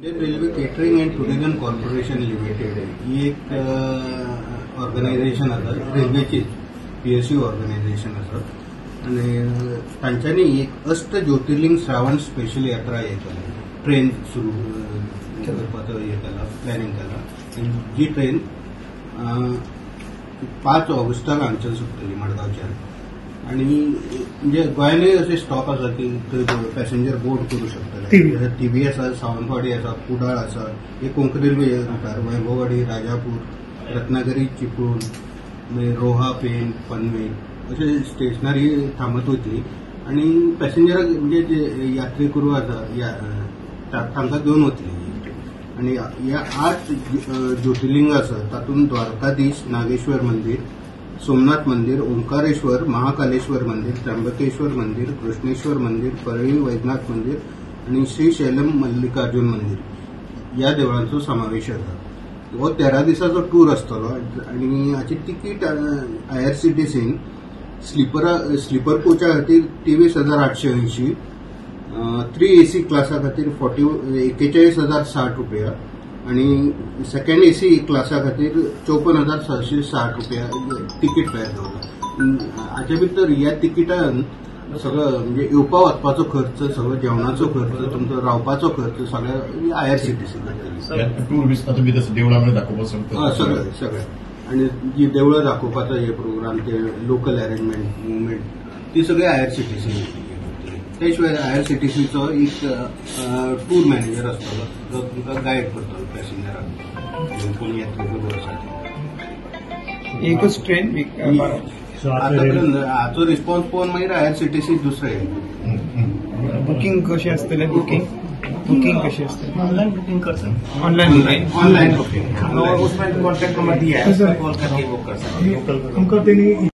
Indian Railway Catering and Tourism Corporation Limited ही एक organisation आसा, रेल्वेचीच PSU organisation आसा आनी तांच्यांनी एक अष्ट ज्योतिर्लिंग श्रावण स्पेशल यात्रा हे केला, ट्रेन सुरू करपाचो हे केला, प्लॅनिंग केला. जी ट्रेन 5 ऑगस्टाक हांगच्यान सुट्टली मडगांवच्यान आनी म्हणजे गोंयांतूय अशे स्टॉप आसा की थंय पॅसेंजर बोर्ड करूं शकतले. थिवी आसा, सावंतवाडी आसा, कुडाळ आसा, हे कोंकण रेल्वे रुटार वैभववाडी, राजापूर, रत्नागिरी, चिपळूण, मागीर रोहा, पेण, पनवेल अशे स्टेशनार ही थांबत वतली आनी पॅसेंजराक म्हणजे जे यात्रेकरू आसा तांकां घेवन वतली. आनी ह्या 8 ज्योतिर्लिंग आसा तातूंत द्वारकाधीश, नागेश्वर मंदीर, सोमनाथ मंदिर, ओंकारेश्वर, महाकालेश्वर मंदिर, त्र्यंबकेश्वर मंदिर, कृष्णेश्वर मंदिर, परळी वैद्यनाथ मंदिर आनी श्रीशैलम मल्लिकार्जुन मंदिर ह्या देवळांचो समावेश आसा. हो 13 दिसाचो टूर आसतलो आनी हाची तिकीट आयआरसीटीसीन स्लीपर कोचा खातीर 23,880, 3 एसी क्लासा खातीर 41,060 रुपया आनी सेकंड एसी क्लासा खातीर 54,660 रुपया तिकीट फेअर दवरला. हाचे भितर ह्या तिकिटान सगळो म्हणजे येवपा वचपाचो खर्च, सगळो जेवणाचो खर्च, तुमचो रावपाचो खर्च सगळो आयआरसीटीसी करतली. टूर तुमी देवळां दाखोवपाक सांगता सगळें सगळें आनी जी देवळां दाखोवपाचो हे प्रोग्राम, ते लोकल अरेंजमेंट मुवमेंट ती सगळी आयआरसीटीसी. ते शिवाय आयआरसीटीसीचो एक टूर मॅनेजर आसतलो जो तुमकां गायड करतलो पॅसेंजराक कोण यात्रेकरू आसा. एकूच ट्रेन आतापर्यंत हाचो रिस्पॉन्स पळोवन मागीर आयआरसीटीसी दुसरें बुकींग कशें आसतलें? बुकींग कशें आसतलें? ऑनलाइन बुकिंग कर सकते. ऑनलाइन बुकिंग उसमें कॉन्टैक्ट नंबर दिया है, कॉल करके बुक कर सकते. तुमकां तेणी